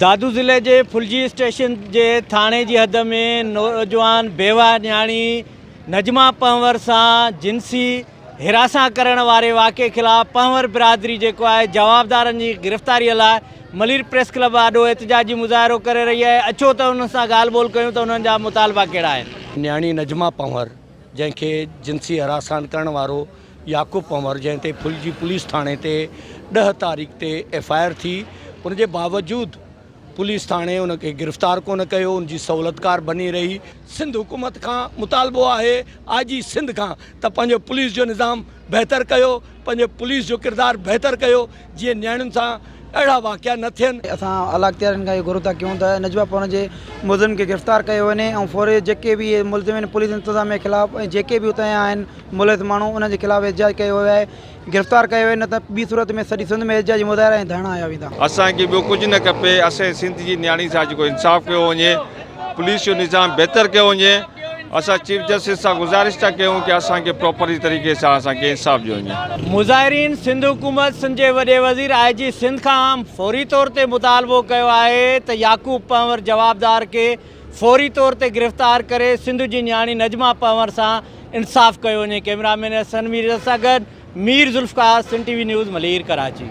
دادو ضلعي جي ڦلجي اسٽيشن جي ٿاڻي جي حد ۾ نوجوان بيواهه نياڻي نجما پنهور سان جنسي هراسان ڪرڻ واري واقعي خلاف پنهور برادري جيڪو آهي جوابدارن جي گرفتاري لاء ملير پريس ڪلب آڏو احتجاجي مظاهرو ڪري رهي آهي اچو ته انهن سان ڳالهه ٻولهه ڪيون ته انهن جا مطالبا ڪهڙا آهن. نياڻي نجما پنهور جنهن کي جنسي هراسان ڪرڻ وارو يعقوب پنهور جنهن تي ڦلجي پوليس ٿاڻي تي ڏهه تاريخ تي ايف I R ٿي ان جي باوجود پوليس ٿاڻي ان کي گرفتار ڪونه ڪيو ان جي سهولتڪار بني رهي. سنڌ حڪومت کان مطالبو آهي آء جي سنڌ کان ته پنهنجو پوليس جو نظام بهتر ڪيو پنهنجو پوليس جو ڪردار بهتر ڪيو جيئن نياڻين سان اهڙا واقعا نه ٿين. اسان اعليٰ اختيارين کان اهو گهر ٿا ڪيون ته نجبه پنهور جي ملزم کي گرفتار ڪيو وڃي ۽ فوري جيڪي به اهي ملزم آهن پوليس انتظاميه خلاف ۽ جيڪي به اتان جا آهن ملوث ماڻهو انهن جي خلاف احتجاج ڪيو ويو آهي گرفتار ڪيو وڃي نه ته ٻي صورت ۾ سڄي سنڌ ۾ احتجاجي مظاهرا ۽ ڌرڻا هنيا ويندا. اسان کي ٻيو ڪجهه نه کپي اسان جي سنڌ جي نياڻي سان جيڪو انصاف ڪيو وڃي پوليس جو نظام بهتر ڪيو وڃي اسان چيف جسٽس سان گذارش ٿا ڪيون ڪي اسان کي پراپرلي طريقي سان اسان کي انصاف ڏيو وڃي. مظاهرين سنڌ حڪومت سنڌ جي وڏي وزير آء جي سنڌ کان فوري طور تي مطالبو ڪيو آهي ته يعقوب پنهور جوابدار کي فوري طور تي گرفتار ڪري سنڌ جي نياڻي نجمه پنهور سان انصاف ڪيو وڃي ڪئميرا مين حسن مير سان گڏ Mir Zulfiqar Sindh T V news Malir Karachi.